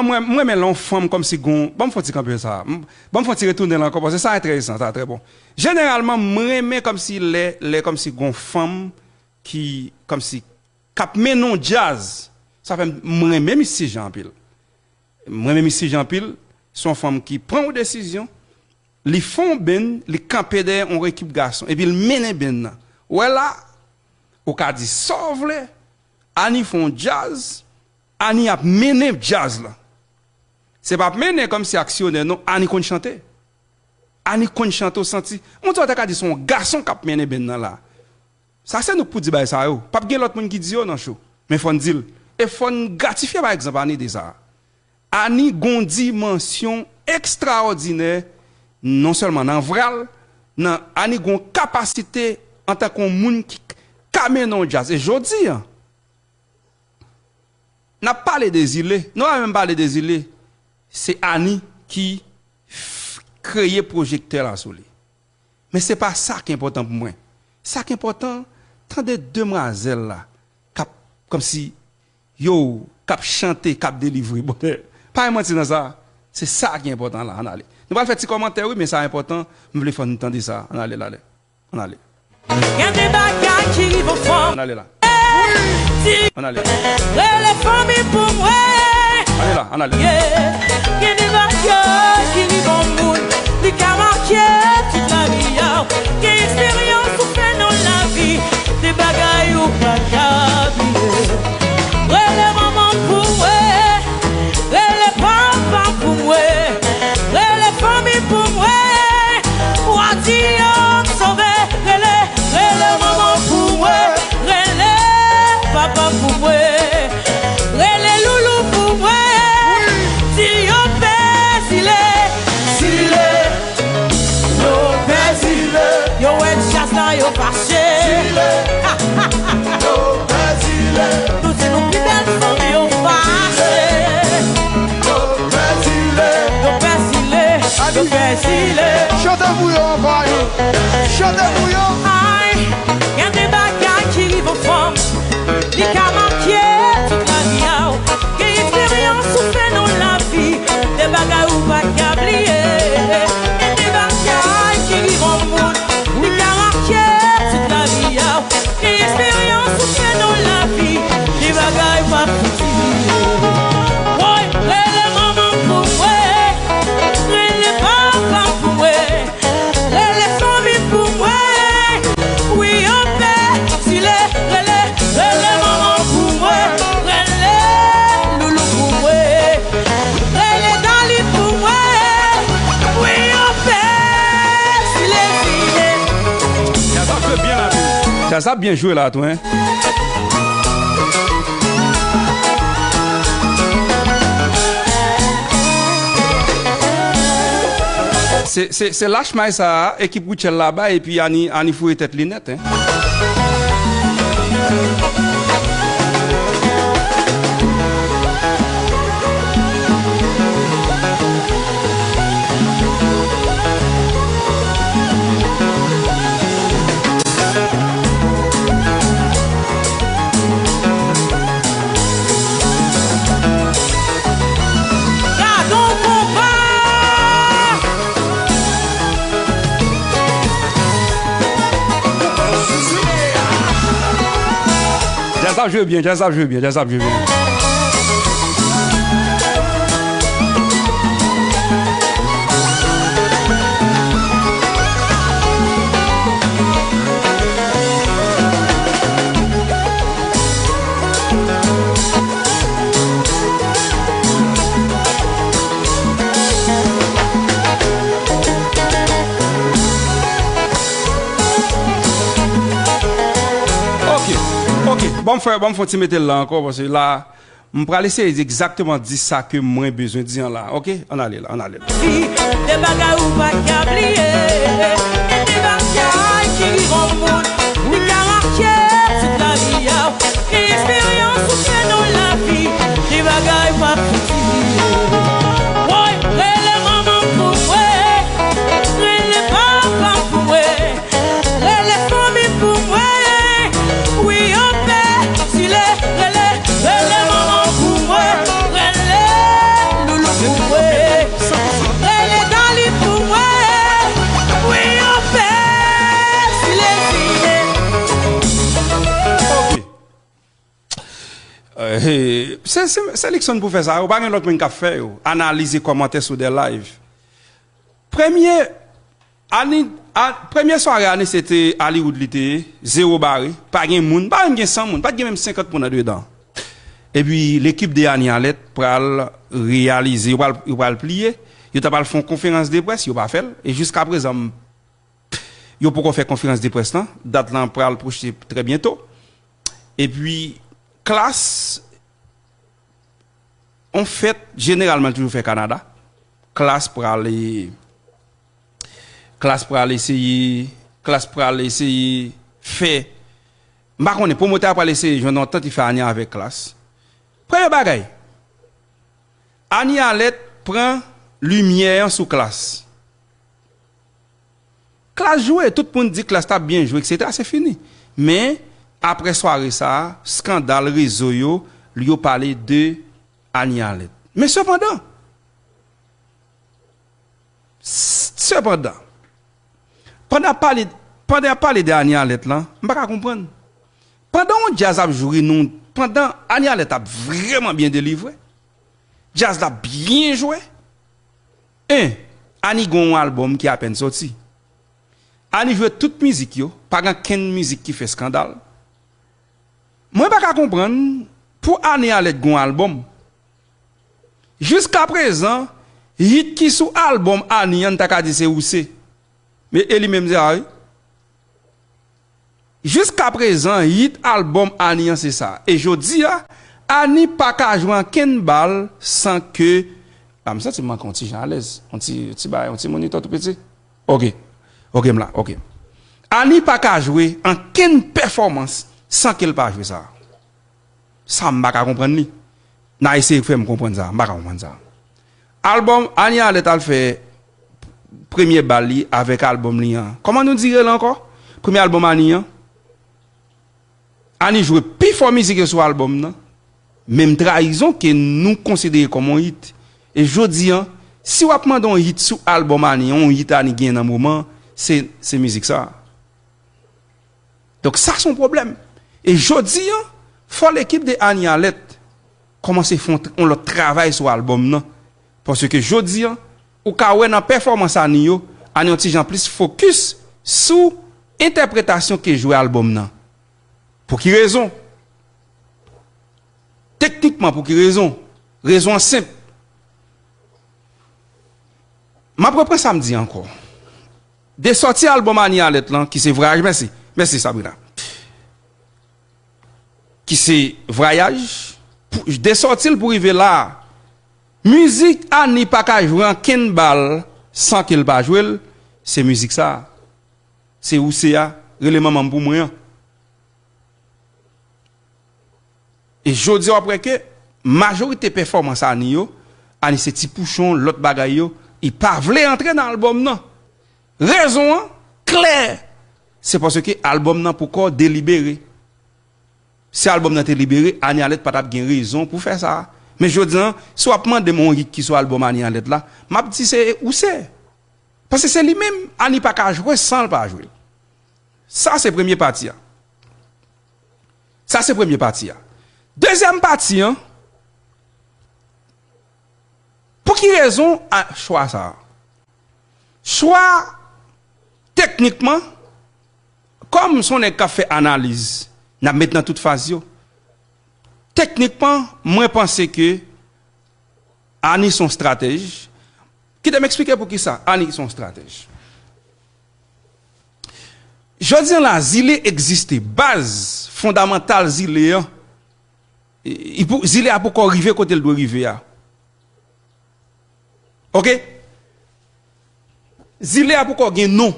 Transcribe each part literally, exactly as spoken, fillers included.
Mwen, mwen renmen lè yon fanm kòmsi gon, ban m fè yon ti kanpe sa. M, ban m fè yon ti retounen la ankò, paske sa enteresan, sa trè bon. Jeneralman, mwen renmen kòmsi lè, lè kòmsi gon fanm ki, kòmsi, k ap mennen yon djaz. Sa fè m, mwen renmen Misty Jean anpil. Mwen renmen Misty Jean anpil. Se yon fanm ki pran yon desizyon, li fè yon band, li kanpe dèyè yon ekip gason, epi l mennen band nan. Ou wè la, ou ka di sa w vle, Ani fè yon djaz, Ani ap mennen djaz la. Se pa ap mennen kòmsi aksyonè, non, Ani konn chante. Ani konn chante, ou santi. Moun sa w ta ka di se yon gason k ap mennen band nan la. Sa se nou k pou di bagay sa yo. P ap gen lòt moun ki di yo nan show. Men fò n di l. E fò n gratifye, pa egzanp, Ani de sa. Ani gon dimansyon ekstraòdinè, non sèlman nan vwa l, nan Ani gon kapasite antanke yon moun ki k-, ka mennen yon djaz. E jodi a, n ap pale de Zile, nou pa menm pale de Zile, se Ani ki f-, kreye pwojektè la sou li. Men se pa sa ki enpòtan pou mwen. Sa ki enpòtan, tande demwazèl la, k ap, kòmsi, yo, k ap chante, k ap delivre. Bon, pa gen manti nan sa, se sa ki enpòtan la, ann ale. Nou pral fè ti kòmantè, wi, men sa enpòtan, m vle fè nou tande sa, ann ale, ann ale. Ann ale. Gen de bagay ki rive yon fanm. Ann ale la. Di, ann ale. Rele fanmi pou mwen. Ale la, ann ale. Yeah. Gen de bagay ki rive yon moun, li ka make tout lavi a w. Gen eksperyans ou fè nan lavi, de bagay ou pa ka bliye. Rele manman pou mwen. Rele papa pou mwen, rele fanmi pou mwen. W a di yo m sove, rele, rele manman pou mwen, rele papa pou mwen, rele loulou pou mwen. Di yo pè Zile, Zile. Yo pè Zile. Yo wè djaz la, yo fache. Zile. Yo pè Zile. Nou se nou pi bèl fanmi, yo fache. Yo pè Zile. Yo pè Zile. Yo pè Zile. Chante pou yo ankò, Ani. Chante pou yo. Ay, gen de bagay ki rive yon fanm. Li ka make tout lavi a w. Gen eksperyans ou fè nan lavi, de bagay ou pa ka bliye. Gen de bagay ki rive yon moun, li ka make tout lavi a w. Gen eksperyans ou fè nan lavi, de bagay ou pa fouti bliye. Woy, rele manman pou mwen, rele papa pou mwen. Rele fanmi pou mwen. Wi, yo pè Zile, rele, rele manman pou mwen. Rele loulou pou mwen. Rele Dali pou mwen. Wi, yo pè Zile, Zile. Djaz ap jwe byen la tou. Djaz ap byen jwe la tou, en. Se, se, se lach may sa a, ekip Rutshelle la bay, epi Ani, Ani foure tèt li nèt, en. Gadon konpa! Djaz ap jwe byen, djaz ap jwe byen, djaz ap jwe byen. Ok, ok. Ban m fè, ban m fè yon ti mete l la ankò, paske la, m pral eseye egzakteman di sa ke mwen bezwen di an la. Ok? Ann ale la, ann ale la. Fi, de bagay ou pa ka bliye. Gen de bagay ki rive yon moun, li ka make tout lavi a w. Gen eksperyans ou fè nan lavi, de bagay ou pa fouti bliye. Woy, rele manman pou mwen, rele papa pou mwen. Rele fanmi pou mwen. Wi, yo pè Zile, rele, rele manman pou mwen. Rele E, se, se, se Luckson pou fè sa, yo pa gen lòt moun k ap fè yo. Analiz e kòmantè sou The Live. Premye, Ani, a, premye sware Ani se te Hollywood li te ye, zewo bare, pa gen moun, pa menm gen san moun, pa t gen menm senkant moun andedan. Epi lekip de Ani Alèt pral reyalize, yo pral, yo pral pliye, yo ta pral fè yon konferans de près, yo pa fè l, e jiska prezan, m, yo poko fè konferans de près lan, dat lan pral pwoche trè byento. Epi, Klass, yon fèt, jeneralman, l toujou fè Kanada. Klass pral, Klass pral eseye, Klass pral eseye fè, m pa konnen, pwomotè a pral eseye jwenn yon antant, li fè Ani avèk Klass. Premye bagay, Ani Alèt pran limyè an sou Klass. Klass jwe, tout moun di Klass t ap byen jwe, etsetera, se fini. Men, apre sware sa a, eskandal rezo yo, yo pale de Ani Alèt. Men sepandan, s-, sepandan, pandan y ap pale, pandan y ap pale de Ani Alèt lan, m pa ka konprann. Pandan yon djaz ap jwe nou, pandan Ani Alèt ap vrèman byen delivre, djaz la byen jwe, en, Ani gen yon albòm ki apèn sòti. Ani jwe tout mizik yo, pa gen kenn mizik ki fè eskandal. Mwen pa ka konprann pou Ani Alèt gen yon albòm. Jiska prezan, hit ki sou albòm Ani an, n ta ka di se Ou Se. Men e li menm se sa, wi. Jiska prezan, hit albòm Ani an se sa. E jodi a, Ani pa ka jwe ankenn bal san ke, la, m santi m manke yon ti jan alèz, yon ti, ti bagay, yon ti monitò tou piti. Ok. Ok, m la, ok. Ani pa ka jwe ankenn pèfòmans san ke l pa jwe sa. Sa m pa ka konprann li. N a eseye fè m konprann sa, m pa ka konprann sa. Albòm, Ani Alèt al fè premye bal li avèk albòm li an. Kòman nou dire l ankò? Premye albòm Ani an. Ani jwe pi fò mizik yo sou albòm nan. Menm Trayizon ke nou konsidere kòm yon hit. E jodi an, si w ap mande yon hit sou albòm Ani an, yon hit Ani gen nan moman, se, se mizik sa. Donk sa se yon pwoblèm. E jodi an, fò lekip de Ani Alèt kòmanse fè yon, yon lòt travay sou albòm nan. Paske jodi an, ou ka wè nan pèfòmans Ani yo, Ani yon ti jan plis fokis sou entèpretasyon ke jwe albòm nan. Pou ki rezon? Teknikman, pou ki rezon? Rezon an senp. M ap reprann sa m di ankò. De sòti albòm Ani Alèt lan, ki se Vwayaj, mèsi. Mèsi, Sabrina. Ki se Vwayaj, pou, de sòti l pou rive la a, mizik Ani pa ka jwe ankenn bal san ke l pa jwe l, se mizik sa a. Se Ou Se a, rele manman m pou mwen an. E jodi a, w ap wè ke majorite pèfòmans Ani yo, Ani se ti pouchon, lòt bagay yo, li pa vle antre nan albòm nan. Rezon an klè, se paske albòm nan poko delibere. Si albòm nan te libere, Ani Alèt pa t ap gen rezon pou fè sa. Men jodi an, si w ap mande m yon hit ki sou albòm Ani Alèt la, m ap di se Ou Se. Paske se li menm, Ani pa ka jwe san l pa jwe l. Sa se premye pati a. Sa se premye pati a. Dezyèm pati an, pou ki rezon a chwa sa a? Chwa, teknikman, kòm se yon nèg k ap fè analiz, n ap met nan tout faz yo. Teknikman, mwen panse ke Ani se yon estratèj. Kite m eksplike poukisa Ani se yon estratèj. Jodi an la, Zile egziste. Baz fondamantal Zile an, i, i pou, Zile a poko rive kote l dwe rive a. Oke? Zile a poko gen non.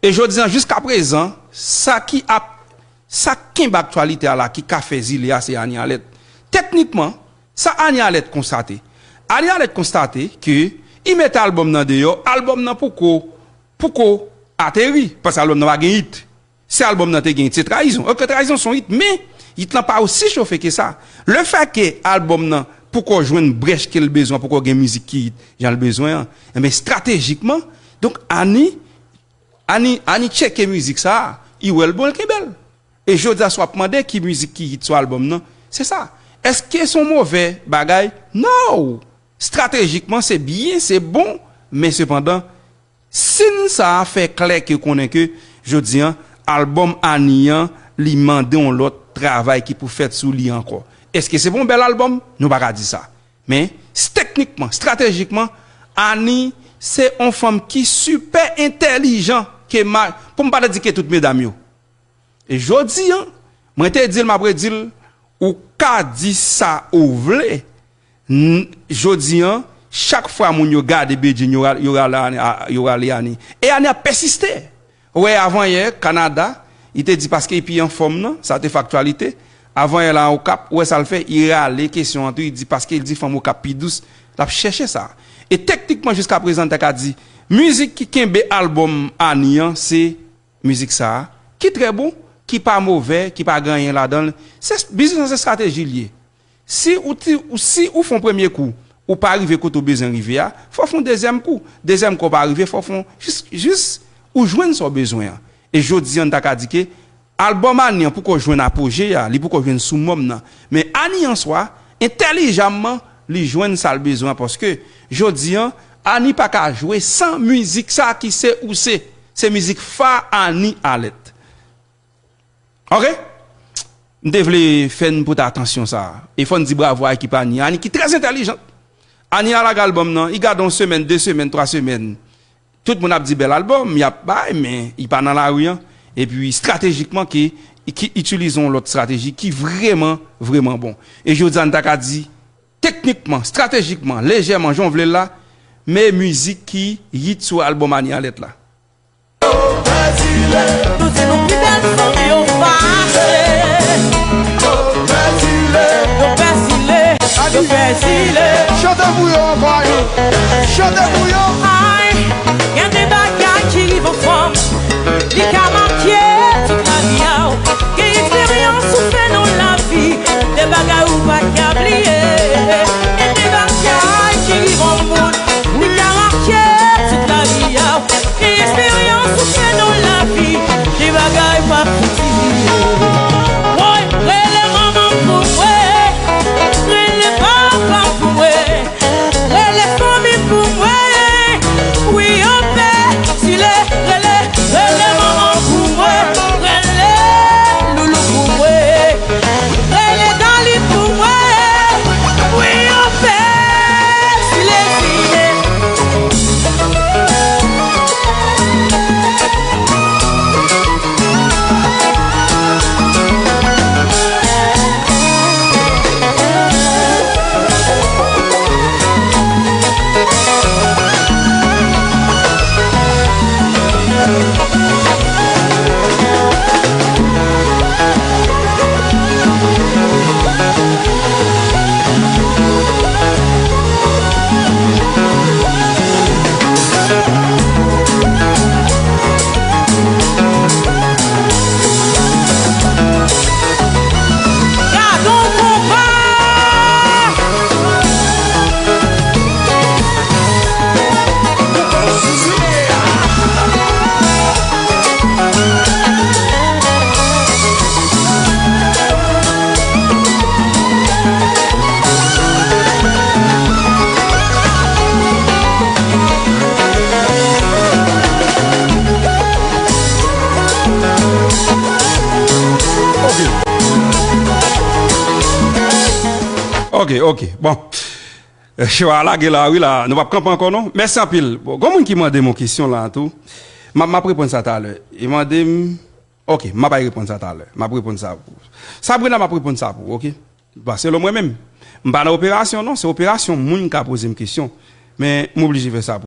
E jodi an, jiska prezan, sa ki ap, sa k kenbe aktyalite a la, ki ka fè Zile a, se Ani Alèt. Teknikman, sa Ani Alèt konstate? Ani Alèt konstate ke i mete albòm nan deyò, albòm nan poko, poko ateri, paske albòm nan pa gen hit. Si albòm nan te gen hit, se Trayizon. Oke, Trayizon se yon hit, men hit lan pa osi chofe ke sa. Lefètke albòm nan poko jwenn brèch ke l bezwen, poko gen mizik ki hit jan l bezwen an, enben, estratejikman, donk, Ani, Ani, Ani tcheke mizik sa a, i wè l bon, l kenbe l. E jodi a, si w ap mande ki mizik ki hit sou albòm nan, se sa. Èske se yon move bagay? No! Estratejikman, se byen, se bon, men sepandan, sin sa a fè klè ke konnen ke jodi an, albòm Ani an, li mande yon lòt travay ki pou fèt sou li ankò. Èske se pa yon bèl albòm? Nou pa ka di sa. Men, s-, teknikman, estratejikman, Ani se yon fanm ki sipè entèlijan ke ma-, pou m pa ta di ke tout medam yo. E jodi an, mwen te di l, m ap redi l, ou ka di sa ou vle. N-, jodi an, chak fwa moun yo gade Bedjine, yo ra-, yo rale Ani, a, yo rale Ani. E Ani ap pèsiste. Ou wè, avanyè, Kanada, li te di paske li pi anfòm nan, sa te fè aktyalite. Avanyè la, Okap, ou wè sa l fè, li rale kesyon an tou, li di paske li di fanm Okap pi dous, l ap chèche sa. E teknikman, jiskaprezan, n ta ka di, mizik ki kenbe albòm Ani an, se mizik sa a, ki trè bon, ki pa move, ki pa gen anyen ladan l. Se, biznis lan se estrateji l ye. Si ou ti, ou, si ou fè yon premye kou, ou pa rive kote ou bezwen rive a, fò w fè yon dezyèm kou. Dezyèm kou ou pa rive, fò w fè yon, jis, jis ou jwenn sa w bezwen an. E jodi an, n ta ka di ke albòm Ani an poko jwenn apoje a, li poko jwenn summum nan. Men Ani an swa, entèlijamman, li jwenn sa l bezwen an, paske jodi an, Ani pa ka jwe san mizik sa ki se ou se. Se mizik fa Ani Alèt. Oke? M te vle fè n pote atansyon sa a. E fò n di bravo a ekip Ani. Ani ki trè entèlijant. Ani al lage albòm nan, li gade yon semèn, de semèn, twa semèn. Tout moun ap di bèl albòm, y ap bay, men li pa nan lari an. Epi estratejikman ke, ki itilize yon lòt estrateji ki vrèman, vrèman bon. E jodi a n ta ka di, teknikman, estratejikman, lejèman, jan w vle l la, men mizik ki hit sou albòm Ani Alèt la. Nou se nou pi bèl fanmi yo fache. Yo pèsile, yo pèsile. Chante pou yo ankò, yo. Chante pou yo. Ay, gen de bagay ki rive yon fanm, li ka make tout lavi a w. Gen eksperyans ou fè nan lavi, de bagay ou pa ka bliye. Gen de bagay ki rive yon moun, li ka make tout lavi a w. Gen eksperyans ou fè nan lavi, gen bagay pa fouti bliye. Woy, rele manman pou mwen, rele papa pou mwen, rele fanmi pou mwen. Wi, yo pèsile, rele, rele manman pou mwen, rele loulou pou mwen. Rele Dali pou mwen. Wi, yo pèsile, file. Gade yon konpa! Ok, ok. Bon. Eh, show a lage la, wi, la. Nou p ap kanpe ankò, non. Mèsi anpil. Bon, gon moun ki mande m yon kesyon la, tou. M ap, m ap reponn sa talè. Li mande m, ok, m ap al reponn sa talè. M ap reponn sa pou ou. Sabrina, m ap reponn sa pou ou, ok? Paske lè mwen menm, m pa nan operasyon, non. Se operasyon moun ka poze m kesyon. Men, m oblije fè sa.